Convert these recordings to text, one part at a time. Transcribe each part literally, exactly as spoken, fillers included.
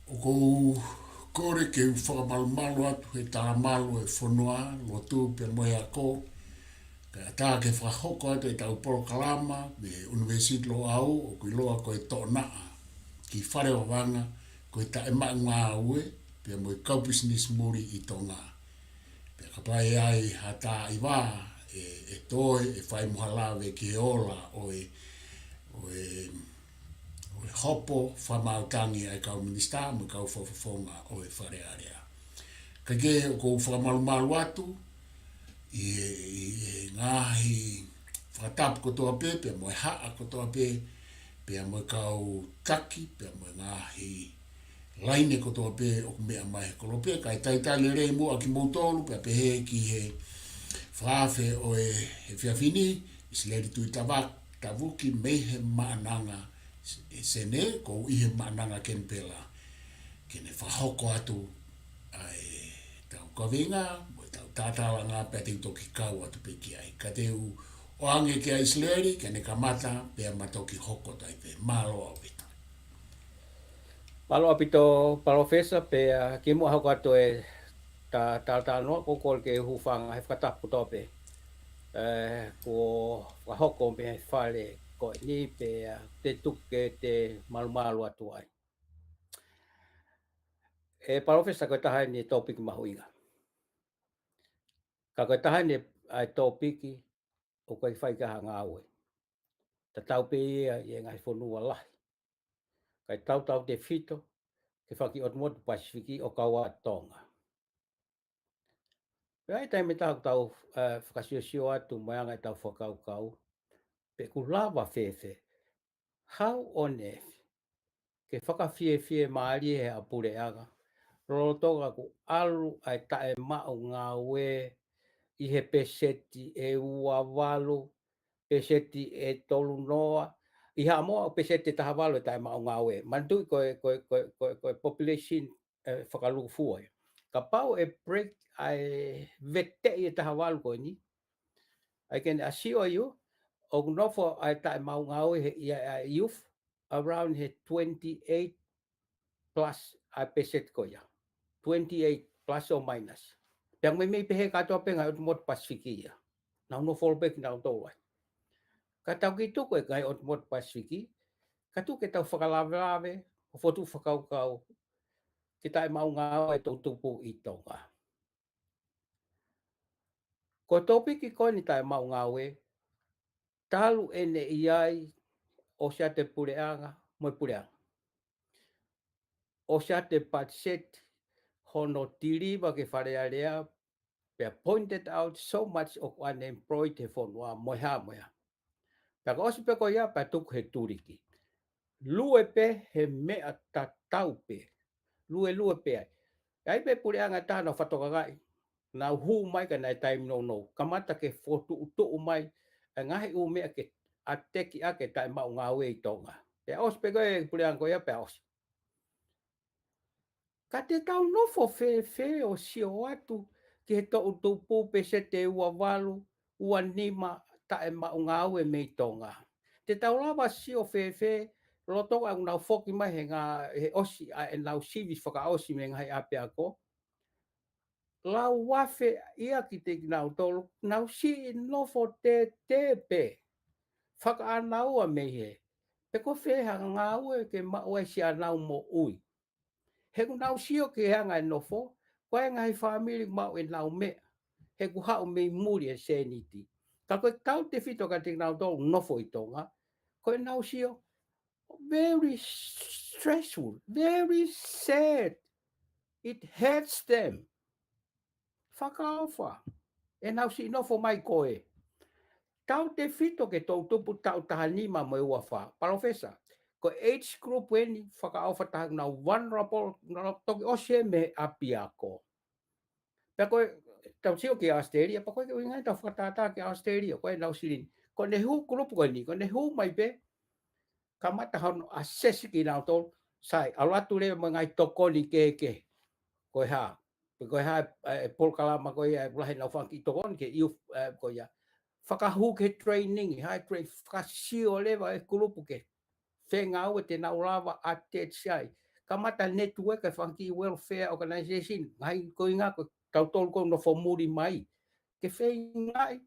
ʻOku ou kole ke u fakamalumalu atu he talamalu e fonua, lotu pea mo e ako, kae ʻatā ke fakahoko atu ʻetau polokalama mei he University Loʻau, ʻoku ʻiloa ko e Toʻonaʻa, ki Fale Vavanga, ko e taʻemaʻu ngāue pea mo e kau pisinisi muli ʻi Tonga. Pea kapau ʻe ʻi ai ha taimi ʻe, ʻe toe, ʻe fai mo ha lave ki he ola ʻo e, ʻo e, ʻo e hopo fakamaau tangi ʻa e kau minisitā mo e kau fakafofonga ʻo e Fale Alea. Kae kehe, ʻoku ou fakamalumalu atu ʻi he, ʻi he ngaahi fakatapu kotoa pē, pea mo e haʻa kotoa pē, pea mo e kau taki, pea mo e ngaahi laine kotoa pē ʻoku meʻa mai he kolope, kae talitali lelei muʻa kimoutolu, pea pehē ki he fakaafe ʻo e, he efiafi ni, ʻIsileli Tuʻitava-, Tavuki mei he Maʻananga, ʻe Sene, ʻoku ou ʻi he Maʻananga Kenipela, ke ne fakahoko atu ʻa ʻetau kaveinga, mo ʻetau tātālanga pea te u toki kau atu pē ki ai. Ka te u ʻoange kia ʻIsileli, ke ne kamata, pea ma toki hoko atu ai pē. Mālō ʻaupito. Mālō ʻaupito, Palōfesa, pea kimuʻa hoko atu e ta-, talatalanoa, ʻoku ou kole ke u hūfanga he fakatapu kotoa pē. ʻE, kuo fakahoko mei he fale ko eni pea te u tuku ke te malumalu atu ai. ʻE Palōfesa, ko e taha eni e tōpiki mahuʻinga. Ka ko e taha eni ʻa e tōpiki ʻoku ʻikai fai ki ai ha ngāue. Tatau pē ia ʻi he ngaahi fonua lahi. Kae tautautefito ki he fakaʻotumotu Pasifiki ʻo kau ai Tonga. Pea ʻi he taimi ʻe taha ʻoku tau, ʻe, fakasiosio atu mo e anga ʻetau fakakaukau, pe ʻoku lava fēfē, how on earth, ke fakafiefiemālie ʻa e puleʻanga, lolotonga ʻoku ʻalu ʻa e taʻemaʻu ngāue ʻi he peseti ʻe ua valu, peseti ʻe tolu noa, ʻi Haʻamoa ʻoku peseti ʻe taha valu e taʻemaʻu ngāue. Manatuʻi ko e, ko e, ko e, ko e, ko e population, ʻe, fakalūkufua ia. Kapau ʻe break ʻa e veteʻi ʻe taha valu ko eni, ʻa ia ke ne ʻasi ʻo ʻio, ʻoku nofo ʻa e taʻemaʻu ngāue he, ʻi he, ʻa e youth around he twenty-eight plus ʻa e peseti ko ia. Twenty-eight plus or minus. Pea ʻoku meimei pehē kātoa pē ngaahi ʻotumotu Pasifiki ia. Nau nofo holo pē kinautolu ai. Ka tau kiʻi tuku e ngaahi ʻotumotu Pasifiki, ka tuku ke tau fakalavelave, ʻo fokotuʻu fakakaukau, ki he taʻemaʻu ngāue ʻe toʻutupu ʻi Tonga. Ko e tōpiki ko eni taʻemaʻu ngāue, talu ʻene ʻi ai ʻosi ʻa e puleʻanga, mo e puleʻanga. ʻOsi ʻa e patiseti hono tiliva ki he Fale Alea, pea pointed out so much ʻoku unemployed he fonua mo e hā mo e hā. Pea ka ʻosi pē ko ia pea tuku he tuliki. Lue pē he meʻa tatau pē. Luelue pē ai. ʻI ai pē puleʻanga ʻe taha naʻa nau fakatokangaʻi. Nau hū mai ka naʻe taimi nounou. Kamata ke fokotuʻutuʻu mai ʻa e ngaahi ʻū meʻa ke ʻateki ʻaki e taʻemaʻu ngāue ʻi Tonga. Pea ʻosi pē ko e puleʻanga ko ia pea ʻosi. Ka te tau nofo fēfē ʻo sio atu ki he toʻutupu peseti ʻe ua valu, ua nima taʻemaʻu ngāue mei Tonga. Te tau lava sio fēfē, lolotonga ʻoku nau foki mai he ngā-, he ʻosi ʻa ʻenau sivi fakaʻosi mei he ngaahi ʻapiako. Lau afe ia kiate kinautolu, nau siʻi nofo tētē pē. Fakaʻānaua mei hē. Pe ko fē ha ngāue ke maʻu ai siʻanau moʻui. He ʻoku nau sio ki he anga e nofo, ko e ngaahi fāmili maʻu ʻenau meʻa. He ʻoku haʻu mei muli e sēniti. Ka ko e tautefito kiate kinautolu nofo ʻi Tonga, ko ʻenau sio, very stressful, very sad. It hurts them. Fakaʻofa. ʻEnau siʻi nofo mai ko ē. Tautefito ki he toʻutupu taʻu taha nima mo e ua fā. Palōfesa, ko e age group eni fakaʻofa taha ʻoku nau vulnerable, nau toki ʻosi mei he ʻapiako. Pea ko e, tau sio ki ʻAositelēlia, pea ko e ʻuhinga ia ʻetau fakatātā ki ʻAositelēlia, ko e Niu Sila ni. Ko ʻene hū kulupu ko eni, ko ʻene hū mai pē, kamata hono assess kinautolu, sai, ʻalu atu leva mo e ngaahi tokoni kehekehe. Ko e hā, pe ko e hā, e, e polokalama ko ia, e lahi ʻenau fanga kiʻi tokoni ki he youth, e, ko ia. Fakahū ki he training, hā e train, fakasio leva e kulupu ki he fē ngāue te nau lava ʻo attach ai. Kamata network e fanga kiʻi welfare organization, ngaahi ko e ʻuhinga ko kitautolu ʻoku nofo muli mai. Ke feingaʻi,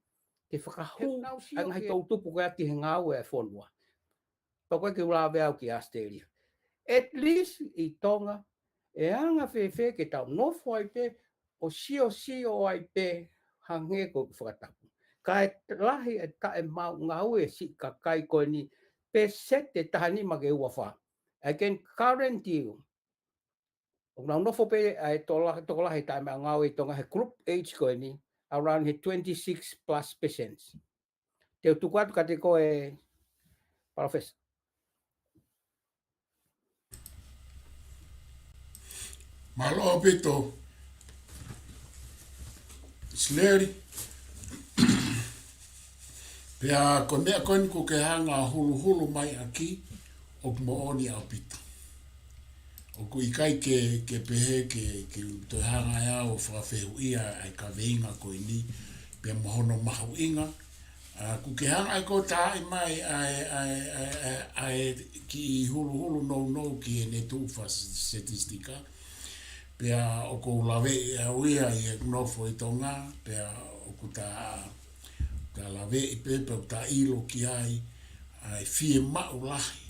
ke fakahū, ʻenau sio ʻa e ngaahi ki he toʻutupu ko ia ki he ngāue ʻa e fonua. Pea ko e ke u lave au ki ʻAositelēlia. At least ʻi Tonga, ʻe anga fēfē ke tau nofo ai pē, ʻo siosio ai pē, hangē ko e fakatapu. Kae lahi e taʻemaʻu ngāue siʻi kakai ko eni, pēseti ʻe taha nima ki he ua fā. I can guarantee you, ʻoku nau nofo pē ʻa e tola-, tokolahi taʻemaʻungāue ʻi Tonga he group age ko eni, around he twenty-six plus percent. Te u tuku atu kiate koe, Palōfesa. Mālō ʻaupito, Sileli. Pea ko e meʻa ko eni ʻoku ke hanga ʻo huluhulu mai ʻaki, ʻoku moʻoni ʻaupito. ʻOku ʻikai ke, ke pehē ke, ke toe hanga ʻe au ʻo fakafehuʻia ʻa e kaveinga ko eni, pea mo hono mahuʻinga. ʻA, ʻoku ke hanga ʻe koe ʻo taaʻi mai ʻa e, ʻa e, ʻa e, ʻa e, ʻa e kiʻi huluhulu nounou ki heʻene tuʻu fakasitisitika. Pea ʻoku ou laveʻi ʻe au ia ʻi heʻeku nofo ʻi Tonga, pea ʻoku ta, ta laveʻi pē, pea ʻoku ta ʻilo ki ai, ʻa e fiemaʻu lahi,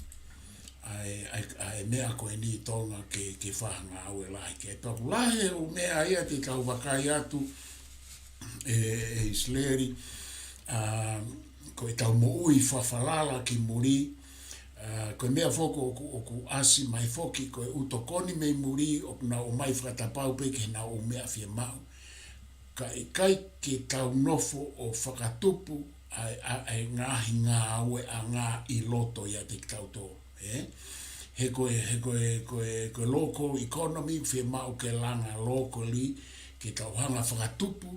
ʻa e, ʻa e, ʻa e meʻa ko eni ʻi Tonga ke, ke fakangāue lahi. Ke toku lahi e ʻū meʻa ia te tau vakai atu, ʻe, ʻe Sileli, ʻa, ko ʻetau moʻui fakafalala ki muli, ʻa, ko e meʻa foki ʻoku, ʻoku ʻasi mai foki, ko e ʻū tokoni mei muli, ʻoku nau ō mai fakatapau pē ki heʻenau ʻū meʻa fiemaʻu. Ka ʻikai ke tau nofo ʻo fakatupu ʻa e, ʻa, ʻa e ngaahi ngāueʻanga ʻi loto ʻiate kitautolu, ē? He ko e, he ko e, ko e, ko e local economy, fiemaʻu ke langa locally, ke tau hanga fakatupu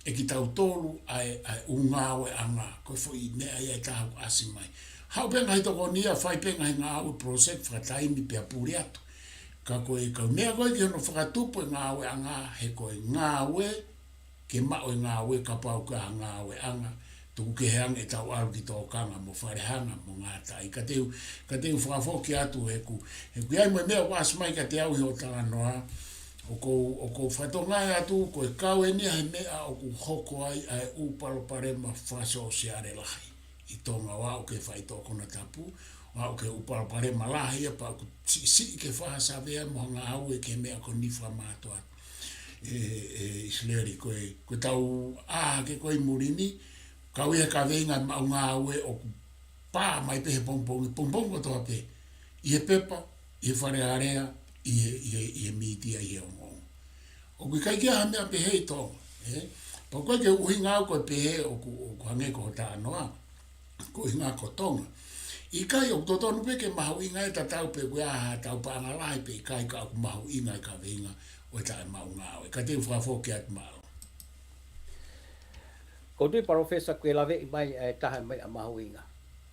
ʻe kitautolu ʻa e, ʻa e ʻū ngāueʻanga, ko e foʻi meʻa ia ʻe taha ʻoku ʻasi mai. Haʻu pē ngaahi tokoni ia, fai pē ngaahi ngāue project fakataimi pea puli atu. Ka ko e kau meʻa ko ē ki hono fakatupu e ngāueʻanga, he ko e ngāue, ke maʻu e ngāue kapau ko ha ngāueʻanga, tuku kehe ange ʻetau ʻalu ki tōkanga mo falehanga mo ngātaʻi. Ka te u, ka te u fakafoki atu heʻeku, heʻeku ʻi ai mo e meʻa ʻoku ʻasi mai kiate au ʻi hoʻo talanoa, ʻoku ou, ʻoku ou fakatokangaʻi atu, ko e kau eni ia he meʻa ʻoku hoko ai ʻa e ʻū palopalema fakasōsiale lahi ʻi Tonga ʻo aʻu ki he faʻitoʻo konatapu, ʻo aʻu ki he ʻū palopalema lahi ia pea ʻoku siʻisiʻi ke fakasavea mo ha ngāue ki he meʻa ko eni fakamātoato. ʻE, ʻe Sileli ko e, ko ʻetau ʻā hake ko ē ʻi muli ni, kau ia he kaveinga maʻu ngāue ʻoku pā mai pē he pongipongi, pongipongi kotoa pē, ʻi he pepa, ʻi he Fale Alea, ʻi he, ʻi he, ʻi he mītia, ʻi he ongoongo. ʻOku ʻikai ke ʻi ai ha meʻa pehē ʻi Tonga, ē? Pea ʻoku ʻikai ke ʻuhinga au ko e pehē ʻoku, ʻoku hangē ko hoʻo talanoa, ko e ʻuhinga ko Tonga. ʻIkai, ʻoku totonu pē ke mahuʻingaʻi e tatau pe ko e hā haʻatau paʻanga lahi pe ʻikai ka ʻoku mahuʻinga e kaveinga ʻo e taʻemaʻu ngāue. Ka te u fakafoki atu, mālō. ʻOku ou tui Palōfesa ʻoku ke laveʻi mai e taha meʻa mahuʻinga.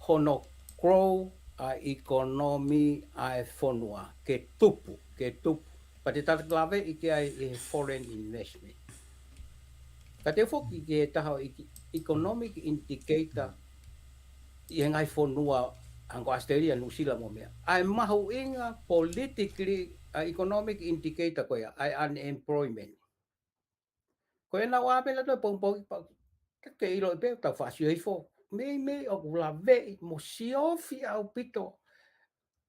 Hono grow ʻa e economy ʻa e fonua, ke tupu, ke tupu. Pea te tau laveʻi ki ai ʻi he foreign investment. Ka te u foki ki he taha ʻo e economic indicator ʻi he ngaahi fonua hangē ko ʻAositelēlia, Nuʻusila mo e meʻa. ʻA e mahuʻinga politically ʻa e economic indicator ko ia, ʻa e unemployment. Ko ʻenau ʻā pē nautolu he pongipongi pea ke ʻiloʻi pē, tau fakasio hifo. Meimei ʻoku laveʻi mo siofi ʻaupito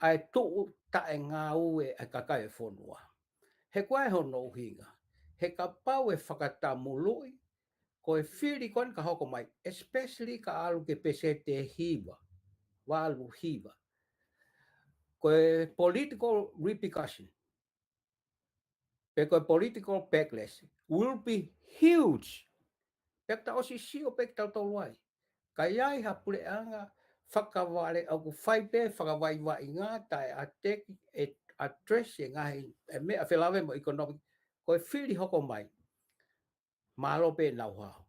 ʻa e tuʻu taʻengāue ʻa e kakai e fonua. He ko e hā hono ʻuhinga? He kapau ʻe fakatamuluʻi, ko e fili ko eni ka hoko mai, especially ka ʻalu ki he pēseti ʻe hiva, valu hiva. Ko e political repercussion, pe ko e political backlash will be huge. Pea ta ʻosi sio pē kitautolu ai. Ka ʻi ai ha puleʻanga fakavale ʻoku fai pē fakavaivaiʻanga taʻeʻateki e address e ngaahi, e meʻa felāveʻi mo economic, ko e fili hoko mai. Mālō pē ʻenau hao.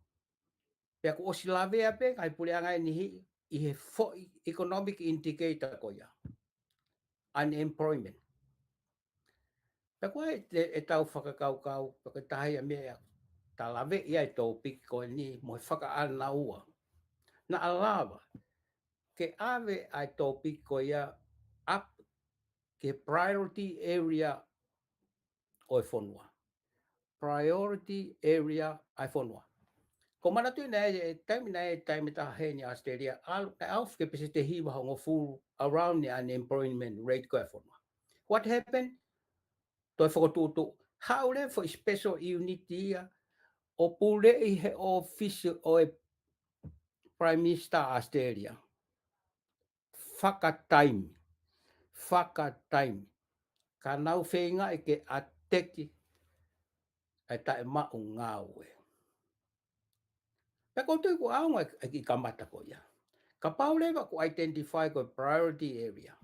Pea kuo ʻosi lavea pē ngaahi puleʻanga ʻe niʻihi ʻi he foʻi economic indicator ko ia, unemployment. Pea ko e, ʻetau fakakaukau, pea ko e taha ia meʻa ta laveʻi ai e tōpiki ko eni mo e fakaʻānaua. Naʻa lava ke ʻave ʻa e tōpiki ko ia up ki he priority area ʻo e fonua. Priority area ʻa e fonua. Ko e manatuʻi naʻe, taimi naʻe, taimi taha heni ʻAositelēlia, ʻalu, naʻe ʻalu ki he peseti ʻe hiva hongofulu around the unemployment rate ko ē ʻa e fonua. What happened? Toe fokotuʻutuʻu. Haʻu leva foʻi special unit ia ʻo puleʻi he ʻōfisi ʻo e Prime Minister ʻAositelēlia. Fakataimi. Fakataimi. Ka nau feingaʻi ke ʻateki ʻa e taʻemaʻu ngāue. Pea ʻoku ou tui kuo ʻaonga e kiʻi kamata ko ia. Kapau leva kuo identify ko e priority area.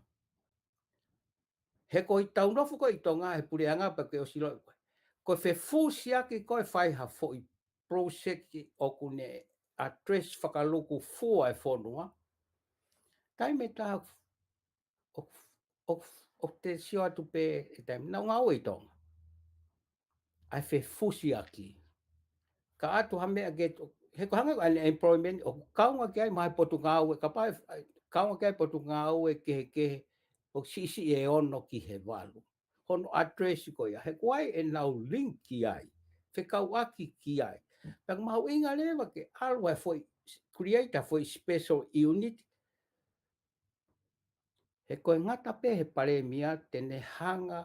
He ko ʻetau nofo ko ē ʻi Tonga he puleʻanga pea ke ʻosi ʻilo ko ē. Ko e fefusiaki ko ē fai ha foʻi project ʻoku ne address fakalūkufua e fonua. Taimi ʻe taha ʻoku, ʻoku, ʻoku te sio atu pē he taimi naʻa nau ngāue ʻi Tonga. ʻA e fefusiaki. Ka ʻoatu ha meʻa ke, he ko e hangē ko e unemployment, ʻoku kaunga ki ai mo e potungāue, kapau ʻe, kaunga ki ai potungāue kehekehe, ʻoku siʻisiʻi e ono ki he valu. Hono address ko ia, he ko e ʻenau link ki ai, fekauʻaki ki ai. Pea ʻoku mahuʻinga leva ke ʻalu ʻa e foʻi, create ʻa e foʻi special unit, he ko e ngata pē he palēmia te ne hanga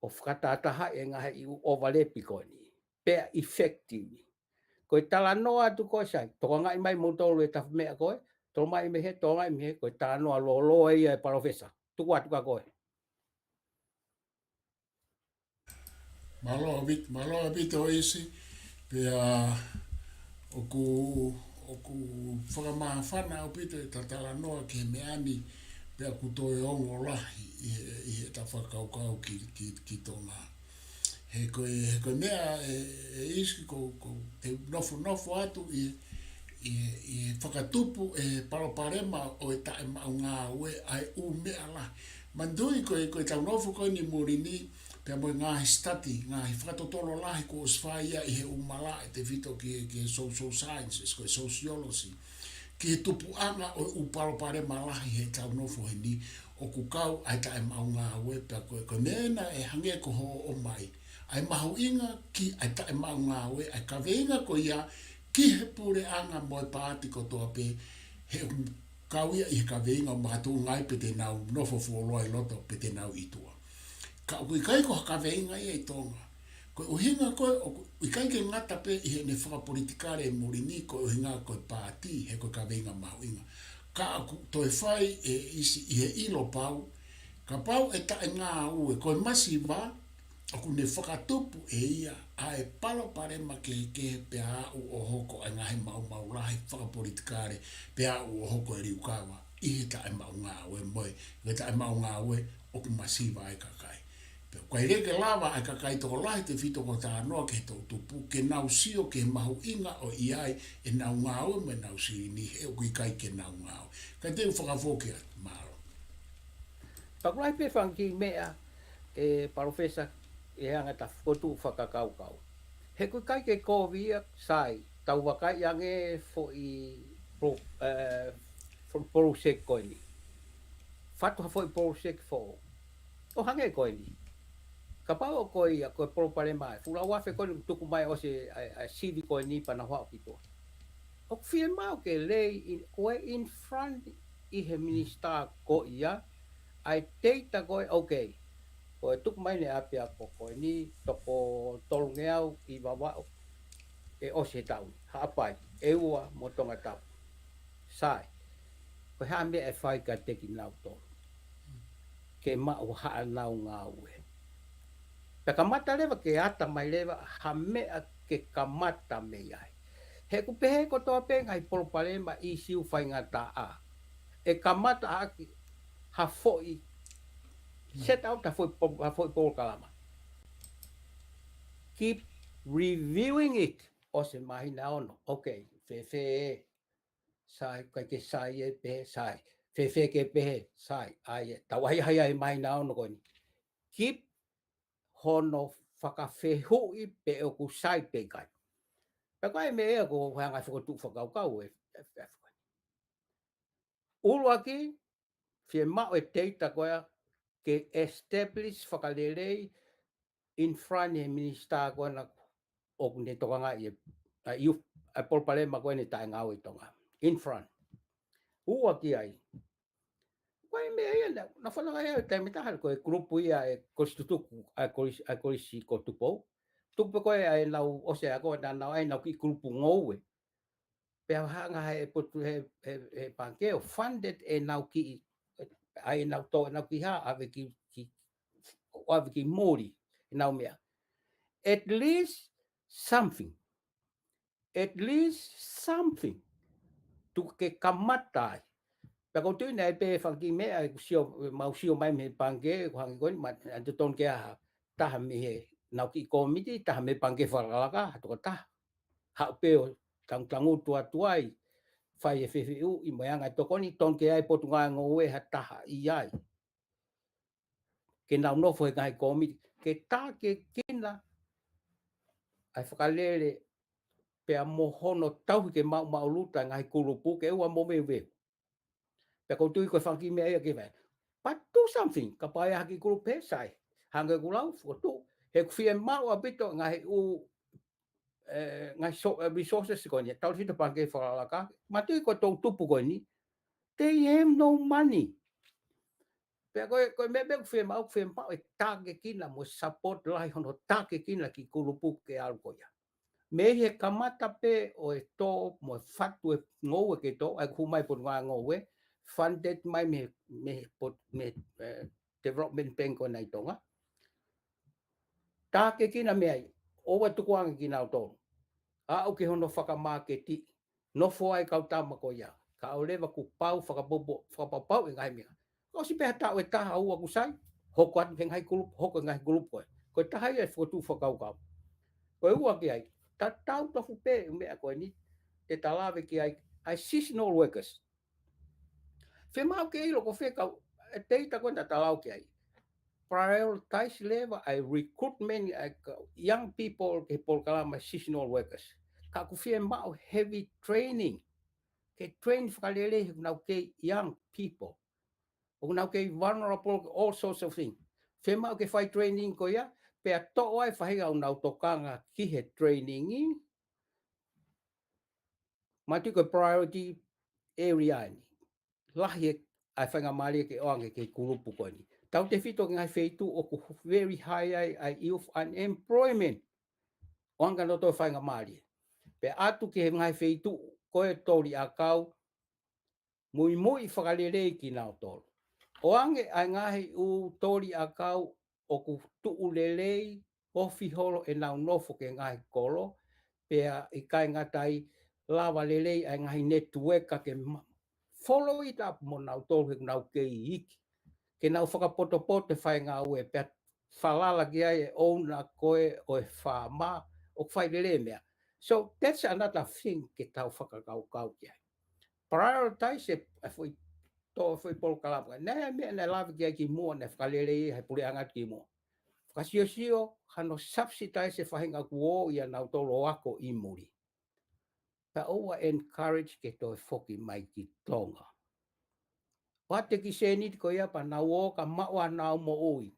ʻo fakatahatahaʻi e ngaahi ʻū ʻovalepi ko eni. Pea effective. Ko e talanoa atu ko ē sai, tokangaʻi mai moutolu e tafa meʻa ko ē, tolo mai mei hē, tokangaʻi mei hē, ko e talanoa lōloa ia ʻa e palōfesa. Tuku atu kia koe. Mālō ʻaupito, mālō ʻaupito ʻEisi, pea ʻoku, ʻoku fakamāfana ʻaupito ʻeta talanoa ki he meʻa ni, pea ʻoku toe ongo lahi ʻi he, ʻi heʻeta fakakaukau ki, ki, ki Tonga. He ko e, he ko e meʻa ʻe, ʻEisi ko, ko e nofonofo atu ʻi, ʻi, ʻi he fakatupu e palopalema ʻo e taʻemaʻu ngāue ʻa e ʻū meʻa lahi. Manatuʻi ko e, ko ʻetau nofo ko eni muli ni, pea mo e ngaahi study, ngaahi fakatotolo lahi kuo ʻosi fai ia ʻi he ʻū malaʻe tefito ki, ki he social sciences, ko e sociology. Ki he tupuʻanga ʻo e ʻū palopalema lahi heʻetau nofo heni, ʻoku kau ai taʻemaʻu ngāue pea ko e, ko e meʻa ena ʻe hangē ko hoʻo ʻomai. ʻA e mahuʻinga ki ai taʻemaʻu ngāue, ʻa e kaveinga ko ia ki he puleʻanga mo e paati kotoa pē, he ʻoku kau ia ʻi he kaveinga ʻo makatuʻunga ai pe te nau nofo fuoloa ʻi loto pe te nau ʻi tuʻa. Ka ʻoku ʻikai ko ha kaveinga ia ʻi Tonga. Ko e ʻuhinga ko ē, ʻoku ʻikai ke ngata pē ʻi heʻene fakapolitikale e muli ni ko e ʻuhinga ko e paati, he ko e kaveinga mahuʻinga. Ka ʻoku toe fai ʻEisi ʻi he ʻilo pau, kapau ʻe taʻengāue, ko e masiva, ʻoku ne fakatupu ʻe ia ʻa e palopalema kehekehe pea aʻu ʻo hoko ʻa e ngaahi maumau lahi fakapolitikale, pea aʻu ʻo hoko e liukava ʻi he taʻemaʻu ngāue mo e, he taʻemaʻu ngāue ʻoku masiva ai e kakai. Pea ʻoku ʻikai leva ke lava ʻa e kakai tokolahi tefito ko e talanoa ki he toʻutupu, ke nau sio ki he mahuʻinga ʻo ʻi ai ʻenau ngāue mo ʻenau silini, he ʻoku ʻikai ke nau ngāue. Kae te u fakafoki atu, mālō. Pea ʻoku lahi pē fanga kiʻi meʻa, ʻe palōfesa, ʻe anga ʻeta fokotuʻu fakakaukau. He ʻoku ʻikai ke kovi ia, sai, tau vakai ange foʻi pro-, ē, foʻi project ko eni. Fatu ha foʻi project foʻou. ʻO hangē ko eni. Kapau ʻoku ʻi ai ko e palopalema ē. Fuʻu laui afe ko eni tuku mai ʻosi ʻa e, ʻa e sivi ko eni pea nau haʻu ki tuʻa. ʻOku fiemaʻu ke lei in, ko e in front ʻi he minisitā ko ia, ʻa e data ko ē, okay. Ko e tuku mai ʻeni ʻapiako ko eni, toko tolungeau ʻi Vavaʻu, ʻe ʻosi he taʻu ni, Haʻapai, ʻEua mo Tongatapu. Sai, ko e hā e meʻa ʻe fai kiate kinautolu ke maʻu haʻanau ngāue. Pea kamata leva ke ʻata mai leva ha meʻa ke kamata mei ai. He ʻoku pehē kotoa pē ngaahi palopalema, ʻisiū, faingataʻa. ʻE kamata ʻaki ha foʻi, set out ha foʻi po-, ha foʻi polokalama. Keep reviewing it. ʻosi e māhina ono. Okay, fēfē ē? Sai, ʻikai ke sai ē, pehē sai. Fēfē ke pehē sai? ʻAi ē, tau ʻai ʻai ʻai māhina ono ko eni. Keep hono fakafehuʻi pe ʻoku sai pe ʻikai. Pea ko e meʻa ia ʻoku ou hanga ʻo fokotuʻu fakakaukau e, e, e, ʻuluaki, fiemaʻu e data ko ia ke establish fakalelei in front he minister ko ena ʻoku ne tokangaʻi e, ʻa e, ʻa e palopalema ko ena taʻengāue ʻi Tonga. In front. Ua ki ai. Ko e meʻa ia naʻa, naʻa fananga ia taimi taha ko e kulupu ia e Kolisi Tutuku, ʻa e Kolisi, ʻa e Kolisi ko Tupou. Tuku pē ko ē ʻa ʻenau ʻosi ʻa ko ē naʻa nau ʻai ʻenau kiʻi kulupu ngoue. Pea hanga he potu he, he, he pangikē ʻo funded ʻenau kiʻi, ʻai ʻenau tō, ʻenau kiʻi hā, ʻave ki, ki, ʻave ki muli ʻenau meʻa. At least something. At least something. Tuku ke kamata ai. Pea ʻoku ou tui naʻe pē fanga kiʻi meʻa, ʻeku sio, mau sio mai mei he pangikē, ko e hangē ko eni, ma, ʻa e totonu ke ʻai ha taha mei heʻenau kiʻi kōmiti, taha mei he pangikē fakalakalaka, ha tokotaha. Haʻu pē ʻo tangutangutu atu ai, fai e fehuʻi mo e anga e tokoni, totonu ke ʻai Potungāue Ngoue ha taha ʻi ai. Ke nau nofo he ngaahi kōmiti, ke tākiekina ʻa e fakalele pea mo hono tauhi ke maʻumaʻuluta e ngaahi kulupu ke ʻoua mo veuveu. Pea ʻoku ou tui ko e fanga kiʻi meʻa ia ke fai. But do something, kapau ʻe ʻi ai ha kiʻi kulupu he sai. Hangē ko ʻeku lau, fokotuʻu, he ʻoku fiemaʻu ʻaupito ngaahi ʻū, e, ngaahi so-, e, resources ko eni, tautefito pangikē fakalakalaka, manatuʻi ko e toʻutupu ko eni, they have no money. Pea ko e, ko e meʻa pē ʻoku fiemaʻu, ʻoku fiemaʻu e tākiekina mo e support lahi hono tākiekina kiʻi kulupu ke ʻalu ko ia. Mei he kamata pē ʻo e tō mo e fatu e ngoue ke tō, ʻa ia ʻoku hū mai Potungāue Ngoue, funded mai mei, mei he pot-, mei, e, Development Bank ko ena ʻi Tonga. Tākiekina mei ai, ʻoua ʻe tukuange kinautolu. Aʻu ki hono fakamāketiʻi, nofo ai e kau tama ko ia. Kae ʻoua leva kuo pau fakapopo-, fakapapauʻi e ngaahi meʻa. Ka ʻosi pē ha taʻu ʻe taha ua ʻoku sai, hoko atu he ngaahi kulupu, hoko e ngaahi kulupu ko ē. Ko e taha ia e fokotuʻu fakakaukau. Ko e ua ki ai, tatau tofu pē e meʻa ko eni, te ta lave ki ai, ʻa e seasonal workers. Fiemaʻu ke ʻilo ko fē kau, e data ko ē naʻa ta lau ki ai. Prioritize leva ʻa e recruitment ʻa e kau young people ki he polokalama seasonal workers. Ka ʻoku fiemaʻu heavy training. Ke train fakalelei he ʻoku nau kei young people. ʻOku nau kei vulnerable, all sorts of things. Fiemaʻu ke fai training ko ia, pea toʻo ai e faʻahinga ʻoku nau tokanga ki he training ʻi, manatuʻi ko e priority area eni. Lahi e, ʻa e faingamālie ke ʻoange ki he kulupu ko eni. Tautefito ki he ngaahi feituʻu ʻoku very high ai ʻa e youth unemployment. ʻOange kinautolu e faingamālie. Pea ʻatu ki he ngaahi feituʻu ko e toli ʻakau, muimui fakalelei kinautolu. ʻOange ʻa e ngaahi ʻū toli ʻakau ʻoku tuʻu lelei, ofi holo ʻenau nofo ki he ngaahi kolo, pea ʻikai ngata ai, lava lelei ʻa e ngaahi network ke ma-, follow it up mo nautolu he ʻoku nau kei iiki. Ke nau fakapotopoto e faingāue pea falala ki ai e ʻouna ko ē ʻo e faama ʻoku fai lelei e meʻa. So that's another thing ke tau fakakaukau ki ai. Prioritize e, e foʻi tō, foʻi polokalama. Naʻe ʻi ai e meʻa naʻe lave ki ai kimuʻa, naʻe fakalelei ʻe he puleʻanga kimuʻa. Fakasiosio, hano subsidize e faʻahinga kuo ʻi ai ʻanautolu ʻo ako ʻi muli. Pea ʻoua ʻe encourage ke toe foki mai ki Tonga. ʻOatu e kiʻi sēniti ko ia pea nau ō ka maʻu haʻanau moʻui.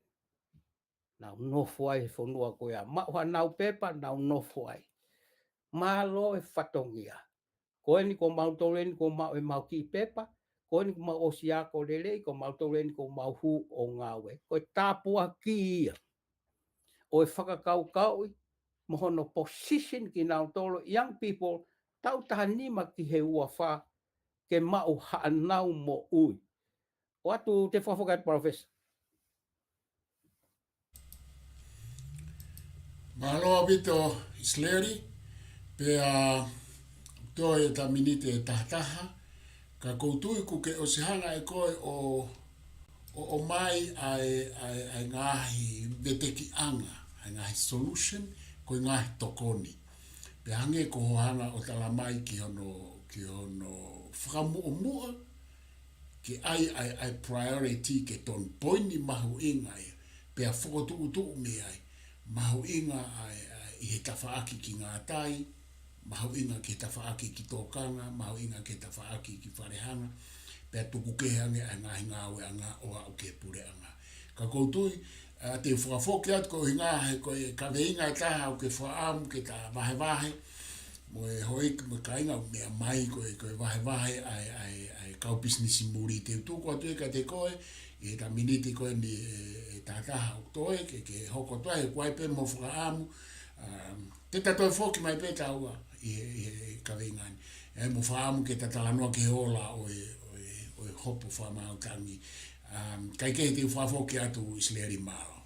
Nau nofo ai he fonua ko ia. Maʻu haʻanau pepa, nau nofo ai. Mālō e fatongia. Ko eni ko mautolu eni kuo maʻu ʻemau kiʻi pepa. Ko eni kuo mau ʻosi ako lelei, ko mautolu eni kuo mau hū ʻo ngāue. Ko e tāpuaki ia ʻo e fakakaukauʻi mo hono position kinautolu young people taʻu taha nima ki he ua fā ke maʻu haʻanau moʻui. ʻOatu e fakafoki atu Professor. Mālō ʻaupito ʻIsileli, pea toe ʻeta miniti ʻe taha taha, ka ʻoku ou tui kuo ke ʻosi hanga ʻe koe ʻo, ʻo, ʻomai ʻa e, ʻa e, ʻa e ngaahi vetekiʻanga, ʻa e ngaahi solution, ko e ngaahi tokoni. Pea hangē ko hoʻo hanga ʻo talamai ki hono, ki hono fakamuʻomuʻa, ke ʻai, ʻai, ʻai priority ke tonu poini mahuʻinga ia. Pea fokotuʻutuʻu mei ai. Mahuʻinga ʻa e, ʻa e, ʻi he tafaʻaki ki ngātai, mahuʻinga ki he tafaʻaki ki tōkanga, mahuʻinga ki he tafaʻaki ki falehanga, pea tuku kehe ange ʻa e ngaahi ngāueʻanga ʻo aʻu ki he puleʻanga. Ka ʻoku ou tui, ʻa, te u fakafoki atu ko e ʻuhinga he ko e kaveinga ʻe taha ʻoku ke fakaʻamu ke ta vahevahe, mo e houʻeiki mo e kāinga ʻoku meʻa mai ko e, ko e vahevahe ʻa e, ʻa e, ʻa e kau pisinisi muli. Te u tuku atu ia kiate koe, ʻi he taha miniti ko eni ʻe, ʻe taha taha ʻoku toe, ke, ke hoko atu ai, ʻoku ʻi ai pē mo e fakaʻamu, um, ke ta toe foki mai pē taua ʻi he, ʻi he kaveinga ni. ʻE, mo e fakaʻamu ke ta talanoa ki he ola ʻo e, ʻo e, ʻo e hopo fakamaau tangi. Um, kae kehe te u fakafoki atu ʻIsileli, mālō.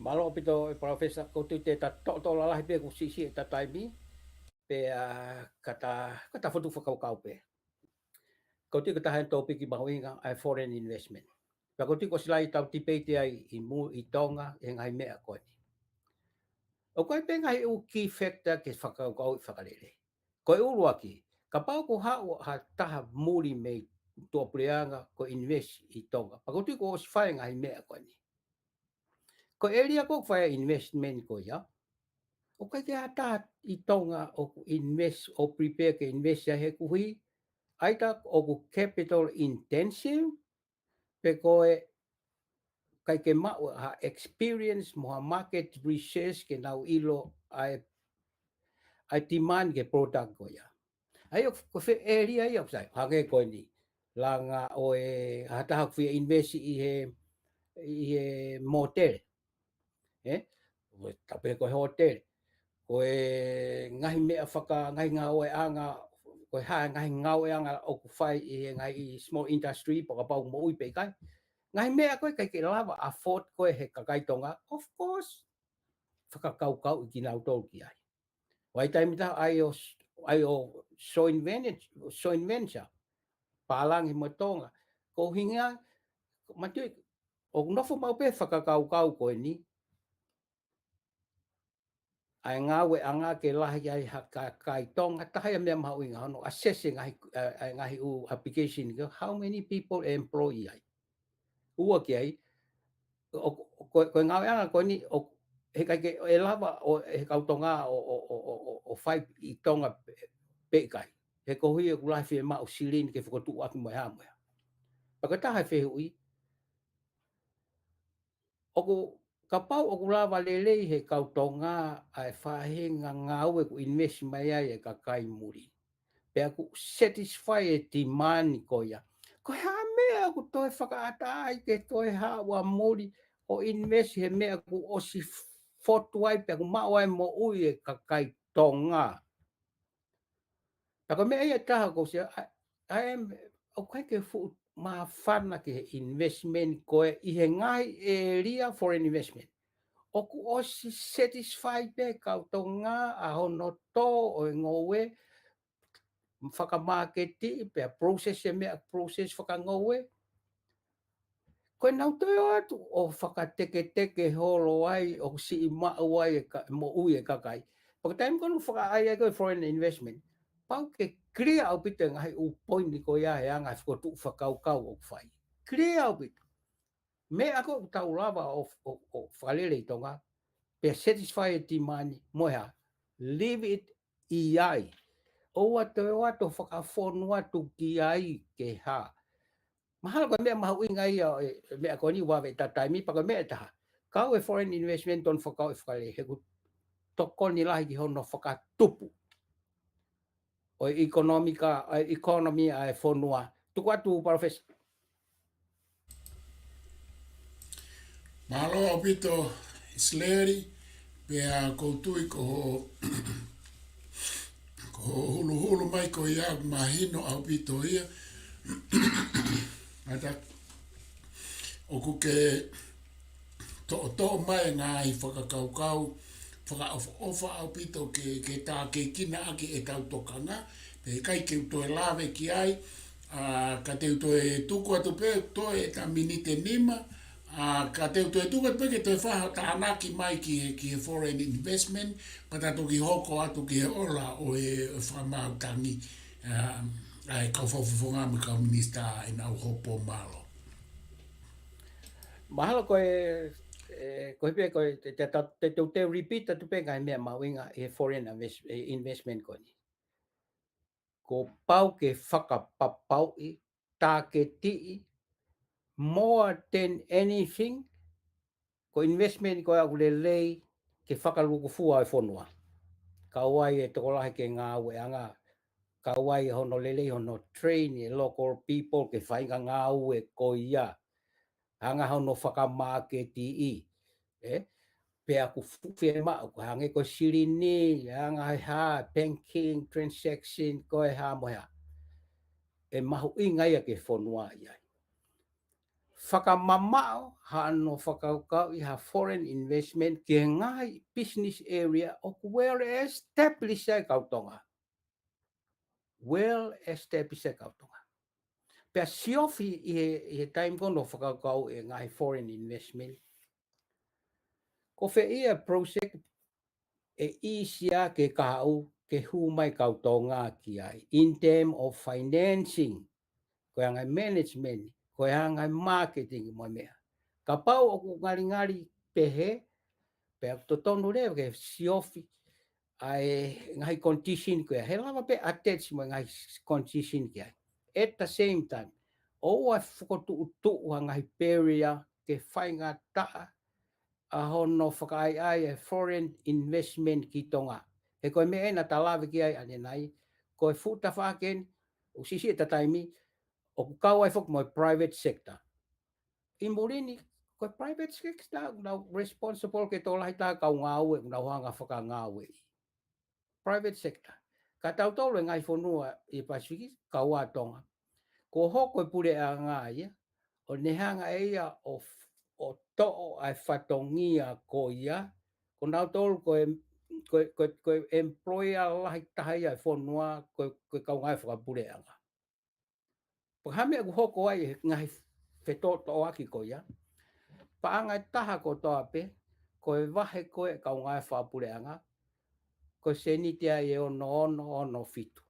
Mālō ʻaupito ʻe Palōfesa, ʻoku ou tui te ta toʻotoʻo lalahi pē ʻoku siʻisiʻi ʻeta taimi, pea ka ta, ka ta fokotuʻu fakakaukau pē. ʻOku ou tui ko e taha e tōpiki mahuʻinga ʻa e foreign investment. Pea ʻoku ou tui kuo ʻosi lahi ʻetau tipeiti ai ʻi mu-, ʻi Tonga, ʻi he ngaahi meʻa ko eni. ʻOku ʻi ai pē ngaahi ʻū key factor ke fakakaukauʻi fakalelei. Ko e ʻuluaki, kapau ʻoku haʻu ha taha muli mei tuʻapuleʻanga ʻo invest ʻi Tonga. Pea ʻoku ou tui kuo ʻosi fai e ngaahi meʻa ko eni. Ko e ʻēlia ʻoku fai ai e investment ko ia, ʻoku ʻikai ke ʻi ai ha taha ʻi Tonga ʻoku invest, ʻo prepare ke invest ai he ʻoku ʻi ai, ʻaita ʻoku capital intensive, pe ko e ʻikai ke maʻu ha experience mo ha market research ke nau ʻilo ʻa e, ʻa e demand ki he product ko ia. ʻA ia ʻoku, ko e fē ʻēlia ia ʻoku sai, hangē ko eni, langa ʻo e, ha taha ʻoku fie invest ʻi he, ʻi he mōtele. ʻE? Ko e tape ko e hōtele. Ko e ngaahi meʻa faka-, ngaahi ngāueʻanga, ko e hā e ngaahi ngāueʻanga ʻoku fai ʻi he ngaahi small industry, pe kapau moʻui pe ʻikai. Ngaahi meʻa ko ē ʻikai ke lava afford ko ē he kakai Tonga, of course, fakakaukauʻi kinautolu ki ai. ʻOku ʻi ai e taimi ʻe taha ʻai ʻo, ʻai ʻo joint venture, joint venture, pālangi mo Tonga. Ko e ʻuhinga, mātuʻaki, ʻoku nofo maʻu pē fakakaukau ko eni, ʻa e ngāueʻanga ke lahi ai ha kakai Tonga, taha ia e meʻa mahuʻinga hono assess e ngaahi, ʻa e, ʻa e ngaahi ʻū application ko e how many people employ ai. Ua ki ai, ʻo, ʻo, ko, ko e ngāueʻanga ko eni, ʻoku, heʻikai ke, ʻe lava ʻo, ʻe he kau Tonga ʻo, ʻo, ʻo, ʻo, ʻo, ʻo fai ʻi Tonga pe, pe ʻikai. He koeʻuhi ʻoku lahi e fiemaʻu silini ke fokotuʻu ʻaki mo e hā mo e hā. Pea ko e taha e fehuʻi, ʻoku, kapau ʻoku lava lelei he kau Tonga ʻa e faʻahinga ngāue ʻoku invest mai ai e kakai muli. Pea ʻoku satisfy e demand ko ia. Ko e hā e meʻa ʻoku toe fakaʻatā ai ke toe haʻu ʻa muli ʻo invest he meʻa kuo ʻosi fotu ai pea kuo maʻu ai moʻui e kakai Tonga. Pea ko e meʻa ia ʻe taha ʻoku ou sio, ʻa, ʻa e, ʻoku ʻikai ke fuʻu māfana ki he investment ko ē ʻi he ngaahi ʻēlia foreign investment. ʻOku ʻosi satisfy pē kau Tonga ʻa hono tō ʻo e ngoue, fakamaketiʻi pea process e meʻa process fakangoue. Ko ʻenau toe ō atu ʻo fakateketeke holo ai ʻo siʻi maʻu ai e ka-, moʻui e kakai. Pea ko e taimi ko ē ʻoku fakaʻai ai ko e foreign investment, pau ke clear ʻaupito e ngaahi ʻū poini ko ia he anga e fokotuʻu fakakaukau ʻoku fai. Clear ʻaupito. Meʻa ko ē ʻoku tau lava ʻo, ʻo, ʻo fakalele ʻi Tonga, pea satisfy e demand mo e hā, leave it ʻi ai. ʻOua toe ō atu ʻo fakafonu atu ki ai ke hā. Mahalo ko e meʻa mahuʻinga ia ʻo e, e meʻa ko eni ʻoku vave ʻeta taimi, pea ko e meʻa ʻe taha. Kau e foreign investment tonu fakakaukau e fakalele, he ʻoku tokoni lahi ki hono fakatupu ʻo e ʻekonōmika, ʻa e economy ʻa e fonua. Tuku atu, Palōfesa. Mālō ʻaupito ʻIsileli, pea ʻoku ou tui ko hoʻo, ko hoʻo huluhulu mai ko ia ʻoku mahino ʻaupito ia. ʻAita, ʻoku ke toʻotoʻo mai e ngaahi fakakaukau fakaʻofoʻofa ʻaupito ke, ke tākiekina ʻaki ʻetau tokanga, pea ʻikai ke u toe lave ki ai, ʻa, ka te u toe tuku atu pē, toe ʻeta miniti ʻe nima, ʻA, ka te u toe tuku pē ke toe fai ha tānaki mai ki he, ki he foreign investment, pea ta toki hoko atu ki he ola ʻo e, ʻo e fakamaau tangi, ʻa, ʻa e kau fakafofonga mo e kau minisitā ʻenau hopo. Mālō. Mahalo ko e, e, ko e pē ko e, te, te, te, te, te repeat atu pē ngaahi meʻa mahuʻinga he foreign invest-, e, investment ko eni. Kuo pau ke fakapapauʻi, tāketiʻi, more than anything, ko e investment ko ia ʻoku lelei ke fakalūkufua e fonua. Kau ai e tokolahi ke ngāueʻanga, kau ai hono lelei hono train e local people ke fai e ngāue ko ia. Hanga hono fakamāketiʻi, ē? Pea ʻoku fu-, fiemaʻu, ʻoku hangē ko e silini, hanga he hā, banking, transaction, ko e hā mo e hā. ʻE mahuʻinga ia ki he fonua ia. Fakamamaʻo hano fakakaukauʻi ha foreign investment ki he ngaahi business area ʻoku well established ai kau Tonga. Well established ai kau Tonga. Pea siofi ʻi he, ʻi he taimi ko ē hono fakakaukau e ngaahi foreign investment. Ko fē ia project ʻe easy ke kahaʻu ke hū mai kau Tonga ki ai. In term of financing, ko e anga e management, ko e anga e marketing mo e meʻa. Kapau ʻoku ngalingali pehē, pea totonu leva ke siofi ʻa e ngaahi condition ko ia. He lava pē attach mo e ngaahi condition ki ai. At the same time, ʻoua ʻe fokotuʻutuʻu ha ngaahi barrier ke faingataʻa ʻa hono fakaʻaiʻai e foreign investment ki Tonga. He ko e meʻa ena ta lave ki ai ʻanenai, ko e fuʻu tafaʻaki eni, ʻoku siʻisiʻi ʻeta taimi, ʻoku kau ai foki mo e private sector. ʻI muli ni, ko e private sector, nau responsible ke tokolahi taha kau ngāue, nau hanga fakangāueʻi. Private sector. Ka tautolu e ngaahi fonua ʻi Pasifiki, kau ai Tonga. Kuo hoko e puleʻanga ia, ʻo ne hanga ʻe ia ʻo f-, ʻo toʻo ʻa e fatongia ko ia, ko nautolu ko e, ko e, ko e, ko e employer lahi taha ia e fonua, ko e, ko e kau ngāue fakapuleʻanga. Pea ko e hā e meʻa ʻoku hoko ai he ngaahi fetōtoʻoaki ko ia. Paʻanga ʻe taha kotoa pē, ko e vahe ko ē kau ngāue fakapuleʻanga, ko e sēniti ia ʻe ono ono ono fitu.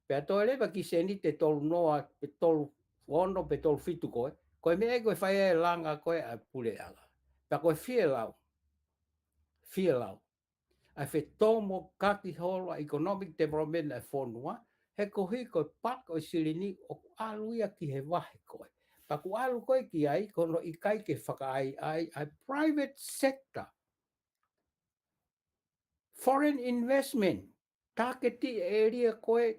Pea toe leva ki he sēniti ʻe tolu noa, pe tolu ono, pe tolu fitu ko ē. Ko e meʻa ia ko e fai e langa ko ē ʻa e puleʻanga. Pea ko e fielau. Fielau. ʻA e fetōmokaki holo ʻa e economic development ʻa e fonua, he koeʻuhi ko e part ʻo e silini ʻoku ʻalu ia ki he vahe ko ē. Pea ʻoku ʻalu ko ē ki ai, ko hono ʻikai ke fakaʻaiʻai ʻa e private sector. Foreign investment, target ʻēlia ko ē,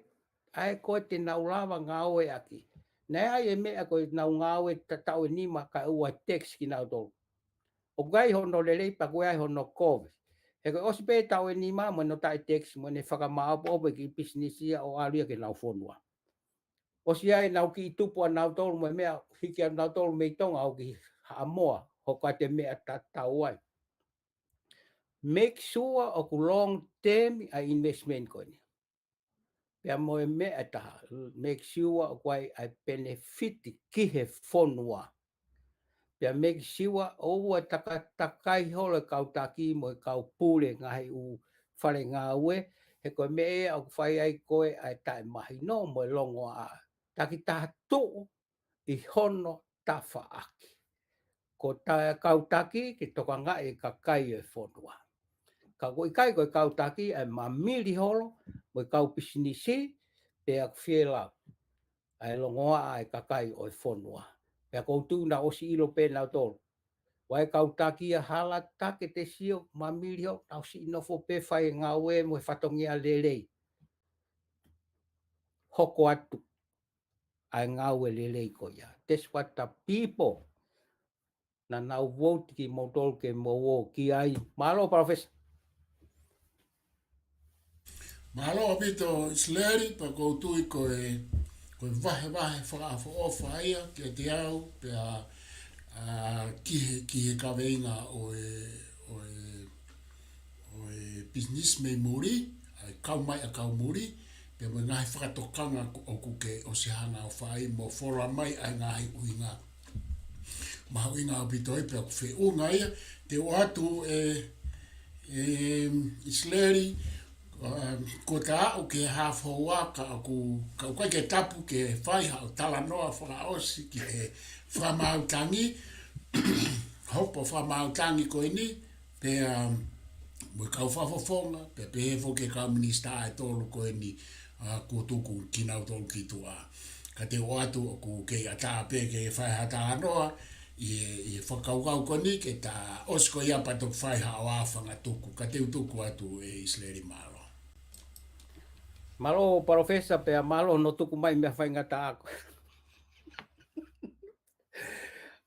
ʻa ē ko ē te nau lava ngāueʻaki. Naʻe ʻi ai e meʻa ko ē nau ngāue ta-, taʻu ʻe nima kae ʻoua tax kinautolu. ʻOku ʻi ai hono lelei pea ʻoku ʻi ai hono kovi. He ko e ʻosi pē taʻu ʻe nima mo hono taʻe tax mo ʻene fakamāʻopoʻopo e kiʻi pisinisi ia ʻo ʻalu ia ki heʻenau fonua. ʻOsi ʻi ai ʻenau kiʻi tupu ʻanautolu mo e meʻa hiki ʻanautolu mei Tonga ʻo aʻu ki Haʻamoa, hoko atu e meʻa tatau ai. Make sure ʻoku long term ʻa e investment ko eni. Pea mo e meʻa ʻe taha, make sure ʻoku ʻi ai ʻa e benefit ki he fonua. Pea make sure ʻoua ʻe takatakai holo e kau taki mo e kau pule ngaahi ʻū fale ngāue, he ko e meʻa ia ʻoku fai ai ko ē ʻa e taʻemahino mo e longoaʻa. Takitaha tuʻu ʻi hono tafaʻaki. Ko e kau taki ke tokangaʻi e kakai e fonua. Ka ʻoku ʻikai ko e kau taki ʻa e mamili holo mo e kau pisinisi, pea ʻoku fielau ʻa e longoaʻa e kakai ʻo e fonua. Pea ʻoku ou tui naʻa ʻosi ʻilo pē nautolu. ʻOku ʻi ai e kau taki ia hala taki te sio mamili holo, naʻa ʻosi nofo pē fai e ngāue mo e fatongia lelei. Hoko atu ʻa e ngāue lelei ko ia. That's what the people naʻa nau vote kimoutolu ke mou ō ki ai. Mālō, Professor. Mālō ʻaupito ʻIsileli, pea ʻoku ou tui ko e, ko e vahevahe fakaʻofoʻofa ia kiate au, pea, ʻa, ki he, ki he kaveinga ʻo e, ʻo e, ʻo e business mei muli, ʻa e kau mai ʻa kau muli, pea mo e ngaahi fakatokanga ʻoku, ʻoku ke ʻosi hanga ʻo fai mo fola mai ʻa e ngaahi ʻuhinga. Mahuʻinga ʻaupito ia pea ʻoku feʻunga ia, te u ʻoatu ē, ē, ʻIsileli, ē, ko e taʻu ke hā foua ka ʻoku, ka ʻoku ʻikai ke tapu ke fai haʻo talanoa fakaʻosi ki he fakamaautangi, hopo fakamaautangi ko eni, pea mo e kau fakafofonga, pea pehē foki e kau minisitā ʻe tolu ko eni, ā, kuo tuku kinautolu ki tuʻa. Ka te u ʻoatu ʻoku kei ʻatā pē ke fai ha talanoa ʻi he, ʻi he fakakaukau ko eni ke ta ʻosi ko ia pea toki fai haʻo ʻā fanga tuku. Ka te u tuku atu ē ʻIsileli, mālō. Mālō, Palōfesa, pea mālō hono tuku mai meʻa faingataʻa ko ē.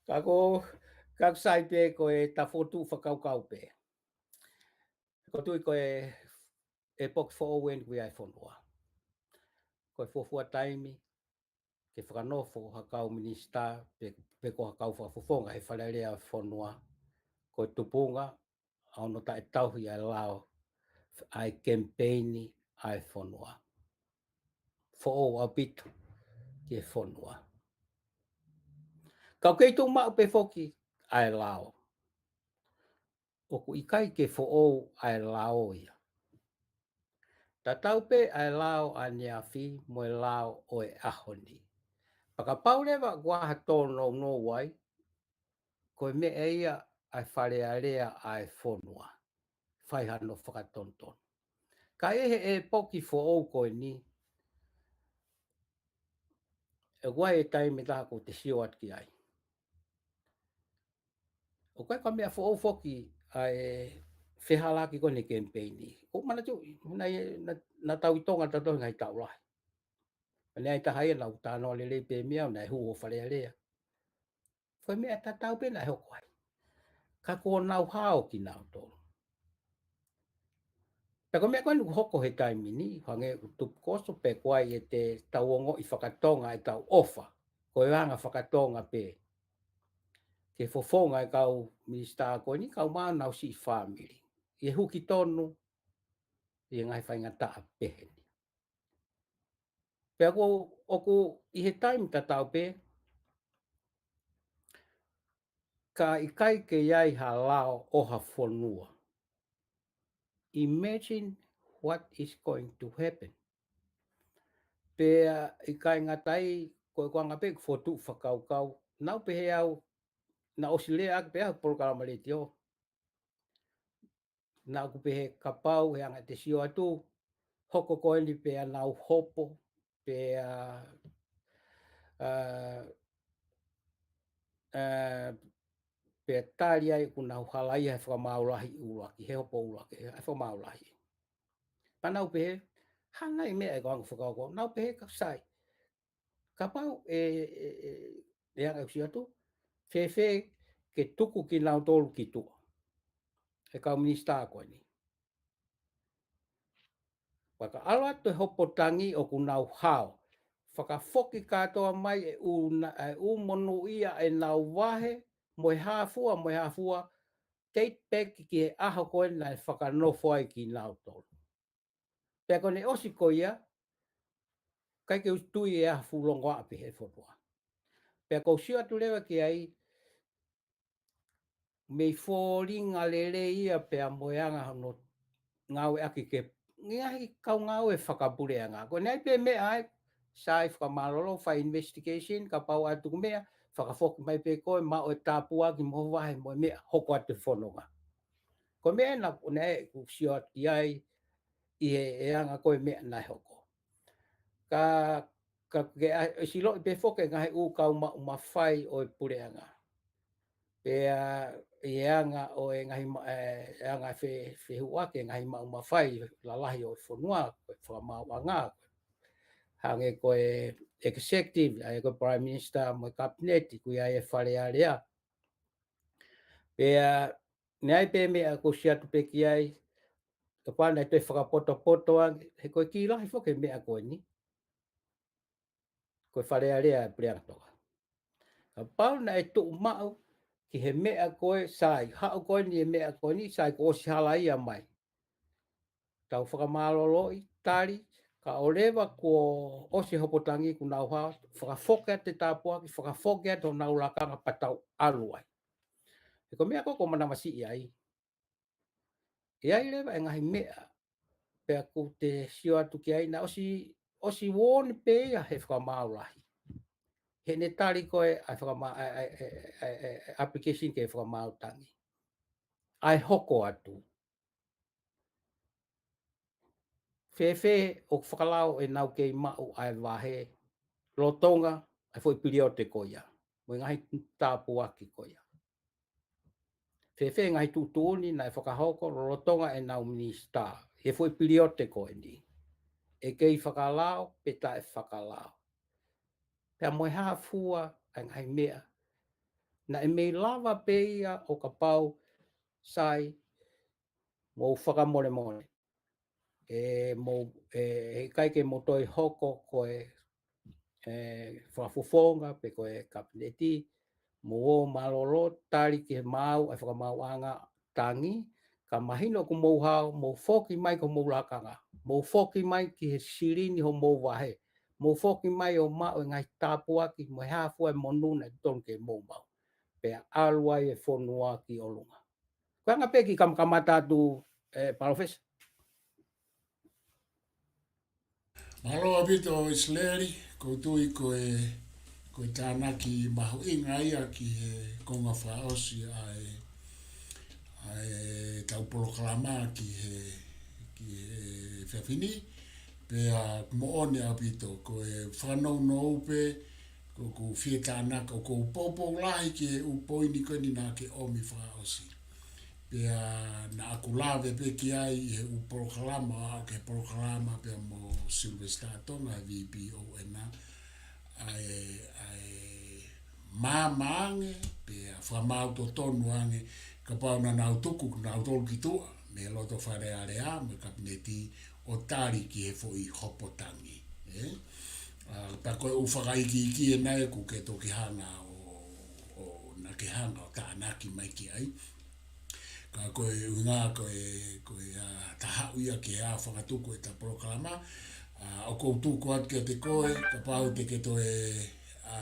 Ka ko, ka ko Sai pē ko e ta fokotuʻu fakakaukau pē. Ko e tui ko e, ʻepoki foʻou eni ʻoku ʻi ai e fonua. Ko e fuofua taimi ke fakanofo ha kau minisitā, pe, pe ko ha kau fakafofonga he Fale Alea ʻo e fonua, ko e tupunga ʻa hono taʻetauhi ʻa e lao, ʻa e kemipeini ʻa e fonua. Foʻou ʻaupito ki he fonua. Ka ʻoku kei tuʻu maʻu pē foki ʻa e lao. ʻOku ʻikai ke foʻou ʻa e lao ia. Tatau pē ʻa e lao ʻaneafi mo e lao ʻo e ʻaho ni. Pea kapau leva ʻoku ʻi ai ha tōnounou ai, ko e meʻa ia ʻa e Fale Alea ʻa e fonua. Fai hano fakatonutonu. Ka ʻi he ʻepoki foʻou ko eni, ʻoku ʻi ai e taimi ʻe taha ʻoku te sio atu ki ai. ʻOku ʻikai ko ha meʻa foʻou foki ʻa e fehālaaki ko eni e kemipeini. ʻOku ou manatuʻi, naʻe, naʻa, naʻa tau ʻi Tonga tautolu he ngaahi taʻu lahi. Naʻe ʻi ai e taha ia naʻa ku talanoa lelei pē mo ia, naʻe hū ʻo Fale Alea. Ko e meʻa tatau pē naʻe hoko ai. Ka kuo nau hao kinautolu. Pea ko e meʻa ko eni ʻoku hoko he taimi ni, hangē ʻoku tupu koso pē ko ai ʻe te tau ongoʻi fakatonga ʻetau ʻofa. Ko e anga fakatonga pē. Ke fofonga e kau minisitā ko eni, kau mai ʻenau siʻi fāmili. ʻI he huki tonu, ʻi he ngaahi faingataʻa pehē ni. Pea ko ʻoku ʻi he taimi tatau pē, ka ʻikai ke ʻi ai ha lao ʻo ha fonua. Imagine what is going to happen. Pea ʻikai ngata ai, ko e ʻuhinga pē ʻeku fokotuʻu fakakaukau, naʻa ku pehē au, naʻe ʻosi lea ʻaki pē au he polokalama letiō. Naʻa ku pehē kapau he anga ʻete sio atu, hoko ko eni pea nau hopo, pea, ā, ā, pea tali ai ʻoku nau halaia he fakamaau lahi ʻuluaki, he hopo ʻuluaki, he fakamaau lahi. Pea naʻa ku pehē, hangē ia e meʻa ʻoku ou fakakaukau, naʻa ku pehē ka Sai. Kapau ʻe, ʻe, ʻe, ʻe anga ʻeku sio atu, fēfē ke tuku kinautolu ki tuʻa. E kau minisitā ko eni. Pea ka ʻalu atu e hopo tangi ʻoku nau hao. Fakafoki kātoa mai e ʻū na-, e ʻū monūʻia ʻenau vahe, mo e hā fua, mo e hā fua, date back ki he ʻaho ko ē naʻe fakanofo ai kinautolu. Pea ko ʻene ʻosi ko ia, ʻikai ke u tui ʻe ʻi ai ha fuʻu longoaʻa pē he fonua. Pea ʻoku ou sio atu leva ki ai, mei fōlinga lelei ia pea mo e anga hono ngāueʻaki ke ngaahi kau ngāue fakapuleʻanga. Ko ʻene ʻai pē meʻa ai, Sai, fakamālōlō, fai investigation, kapau ʻe tuku meʻa, fakafoki mai pē koe, maʻu e tāpuaki mo e vahe mo e meʻa, hoko atu e fononga. Ko e meʻa naʻa, naʻe ʻoku ou sio atu ki ai, ʻi he, he anga ko ē meʻa naʻe hoko. Ka, ka ke ʻa, ʻe siloʻi pē foki e ngaahi ʻū kau maʻu mafai ʻo e puleʻanga. Pea ʻi he anga ʻo e ngaahi ma-, ē, anga fe-, fehuʻaki e ngaahi maʻu mafai lalahi ʻo e fonua, ko e fakamaauʻanga, hangē ko e executive, ʻa ia ko e Prime Minister mo e Cabinet, ʻoku ʻi ai e Fale Alea. Pea, naʻe ʻi ai pē meʻa ʻoku ou sio atu pē ki ai, kapau naʻe toe fakapotopoto ange, he ko e kī lahi foki e meʻa ko eni. Ko e Fale Alea e Puleʻanga Tonga. Kapau naʻe tuʻu maʻu ki he meʻa ko ē, Sai, haʻu ko eni e meʻa ko eni, Sai, kuo ʻosi halaia mai. Tau fakamālōlōʻi, tali, Ka ʻoleva kuo ʻosi e hopo tangi kuo nau hao, fakafoki atu e tāpuaki, fakafoki atu honau lakanga pea tau ʻalu ai. He ko e meʻa ko ē ʻoku ou manavasiʻi ai. ʻE ʻi ai leva e ngaahi meʻa, pea ʻoku te sio atu ki ai naʻe ʻosi, ʻosi warn pē ia he fakamaau lahi. Heʻene tali ko ē ʻa e fakama-, ʻa e, ʻa e, ʻa e, ʻa e, ʻa e application ki he fakamaau tangi. ʻA e hoko atu. Fēfē ʻoku fakalao ʻenau kei maʻu ʻa e vahe lolotonga ʻa e foʻi piliote ko ia, mo e ngaahi tāpuaki ko ia. Fēfē ngaahi tuʻutuʻuni naʻe fakahoko lolotonga ʻenau minisitā he foʻi piliote ko eni. ʻE kei fakalao pe taʻe fakalao. Pea mo e hā fua ʻa e ngaahi meʻa. Naʻe mei lava pē ia ʻo kapau sai mou fakamolemole. ʻE mou, ʻe, ʻe ʻikai ke mou toe hoko ko e, ʻe, fakafofonga pe ko e kapineti, mou ō mālōlō tali ki he maau ʻa e fakamaauʻanga tangi, ka mahino ʻoku mou hao, mou foki mai ki homou lakanga, mou foki mai ki he silini homou vahe, mou foki mai ʻo maʻu e ngaahi tāpuaki, mo e hā fua e monū naʻe totonu ke mou maʻu. Pea ʻalu ai e fonua ki ʻolunga. Ko e anga pē ki he kamakamata atu, ʻe, Palōfesa. Mālō ʻaupito ʻIsileli, ʻoku ou tui ko e, ko e tānaki mahuʻinga ia ki he konga fakaʻosi ʻa e, ʻa ʻetau polokalama ki he, ki he efiafi ni, pea moʻoni ʻaupito, ko e fakanounou pē, ko ʻeku fie tānaki, ʻoku ou poupou lahi ki he ʻū poini ko eni naʻa ke ʻomi fakaʻosi. Pea naʻa ku lave pē ki ai ʻi he ʻū polokalama, ʻa e polokalama pea mo Sylvester Tonga, V P O N, ʻa e, ʻa e māmā ange, pea fakamaau totonu ange, kapau naʻa nau tuku nautolu ki tuʻa, mei loto Fale Alea, mo e kapineti ʻo tali ki he foʻi hopo tangi. ʻE? ʻA, pea ko e ʻū fakaikiiki ʻe naʻe ʻoku ke toki hanga ʻo, ʻo, naʻa ke hanga ʻo tānaki mai ki ai. Ka ko e ʻuhinga ko e, ko e, ʻa, taha ia ke ʻa fakatuku ʻeta polokalama, ʻa, ʻoku ou tuku atu kiate koe, kapau te ke toe, ʻa,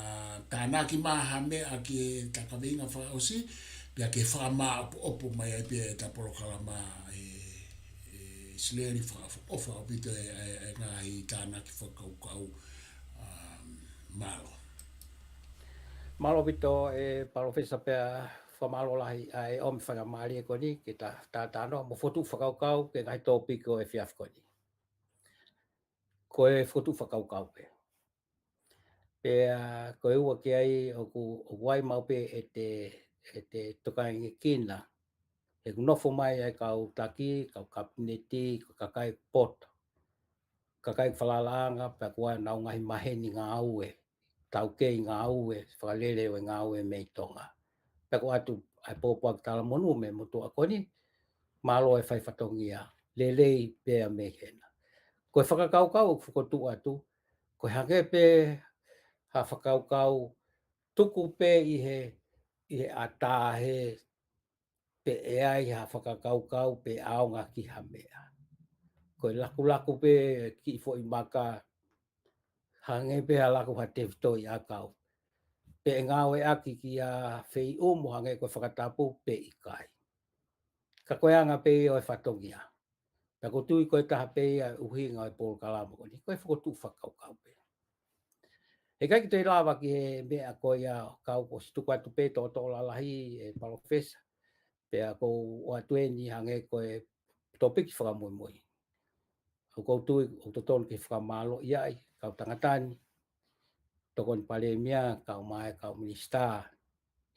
tānaki mai ha meʻa ki he kaveinga fakaʻosi, pea ke fakamāʻopoʻopo mai ai pē ʻeta polokalama ʻe, ʻe ʻIsileli faka-, ʻofa ʻaupito e, e, e ngaahi tānaki fakakaukau, ʻa, mālō. Mālō ʻaupito ʻe Palōfesa pea fakamālō lahi ʻa e ʻomi faingamālie ko eni ke ta, ta, ta no mo fokotuʻu fakakaukau ki he ngaahi tōpiki ʻo e efiafi ko eni. Ko e fokotuʻu fakakaukau pē. Pea ko e ua ki ai ʻoku, ʻoku ʻi ai maʻu pē ʻete, ʻete tokanga ki ai, he ʻoku nofo mai ai kau taki, kau kapineti, kau kakai poto, kakai falalaʻanga, pea ʻoku ʻi ai ʻenau ngaahi maheni ngāue, taukei ngāue, fakalele ʻo e ngāue mei Tonga. Pea ʻoku ʻoatu ʻa e pōpoaki talamonū mei he motuʻa ko eni, mālō e fai fatongia, lelei pea mei hena. Ko e fakakaukau ʻoku fokotuʻu atu, ko e hangē pē ha fakakaukau tuku pē ʻi he, ʻi he ʻatā he pe ʻe ʻi ai ha fakakaukau pe ʻaonga ki ha meʻa. Ko e lakulaku pē kiʻi foʻi maka hangē pē ha laku ha tefitoʻi ʻakau. Pe ʻe ngāueʻaki ki ha feʻiʻumu hangē ko e fakatapu pe ʻikai. Ka ko e anga pē ia ʻo e fatongia. Pea ʻoku ou tui ko e taha pē ia ʻuhinga ʻo e polokalama ko eni, ko e fokotuʻu fakakaukau pē. He ʻikai ke toe lava ki he meʻa ko ia ʻoku ou ʻosi tuku atu pē toʻotoʻo lalahi ʻe Palōfesa. Pea ʻoku ou ʻoatu eni hangē ko e tōpiki fakamuimui. ʻOku ou tui, ʻoku totonu ke fakamālō ia ai, kau tangata ni, tokoni palēmia, kau mai, kau minisitā,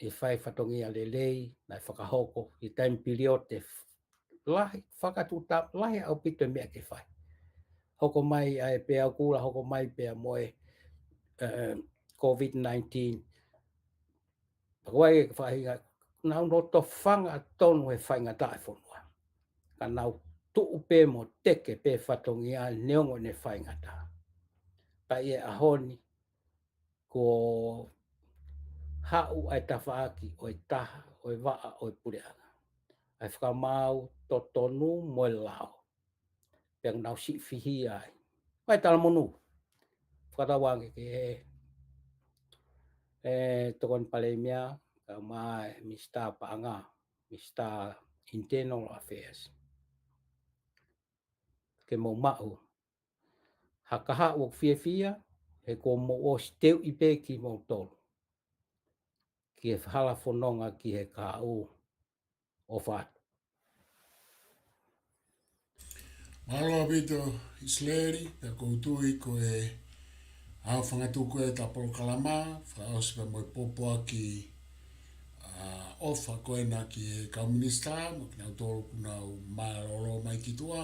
ʻe fai fatongia lelei, naʻe fakahoko, ʻi he taimi piliote lahi, fakatuʻuta lahi ʻaupito e meʻa ke fai. Hoko mai ʻa e peau kula, hoko mai pea mo e, eh, COVID nineteen. Pea ʻoku ʻi ai e faʻahinga, nau nofo tofanga tonu he faingataʻa e fonua. Ka nau tuʻu pē mo teke pē fatongia neongo ʻene faingataʻa. Pea ʻi he ʻaho ni, kuo haʻu ʻa e tafaʻaki ʻo e taha, ʻo e vaʻa, ʻo e puleʻanga. ʻA e fakamaau totonu mo e lao. Pea nau siʻi fihia ai. Kae talamonū. Fakatauange ki he, e, Tokoni Palēmia, kae ʻumaʻā e Minisitā Paʻanga, Minisitā Internal Affairs. Ke mou maʻu ha kahaʻu ʻoku fiefia, he kuo mou ʻosi teuʻi pē kimoutolu ki he hala fononga ki he kahaʻu. ʻOfa atu. Mālō ʻaupito ʻIsileli, pea ʻoku ou tui ko e ʻaho fangatuku ʻetau polokalama, fakaʻosi pea mo e pōpoaki, a, ʻofa ko ena ki he kau minisitā, mo kinautolu kuo nau mālōlō mai ki tuʻa,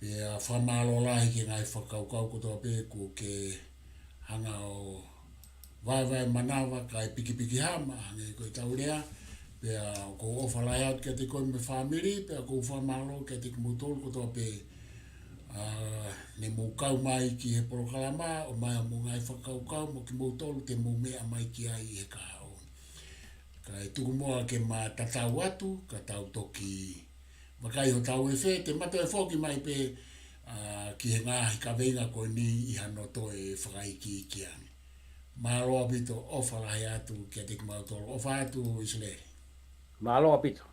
pea fakamālō lahi ki he ngaahi fakakaukau kotoa pē kuo ke hanga ʻo vaevae manava kae pikipiki hama, hangē ko ʻetau lea, pea ʻoku ou ʻofa lahi atu kiate koe mo e fāmili, pea ʻoku ou fakamālō kiate kimoutolu kotoa pē, a, ne mou kau mai ki he polokalama, ʻomai hoʻomou ngaahi fakakaukau, mo kimoutolu te mou meʻa mai ki ai ʻi he kahaʻu. Kae tuku muʻa ke ma tatau atu, ka tau toki vakai hotau efe, te ma toe foki mai pē, a, ki he ngaahi kaveinga ko eni ʻi hano toe fakaikiiki ange. Mālō ʻaupito, ʻofa lahi atu kiate kimautolu, ʻofa atu ʻIsileli. Mālō ʻaupito.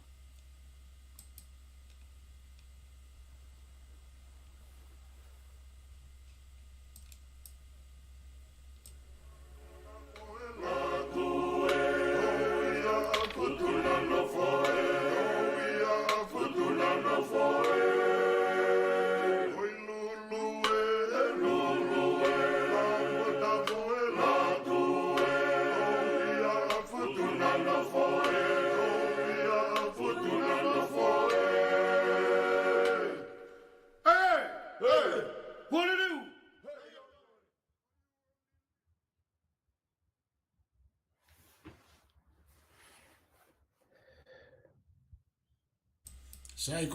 Sai,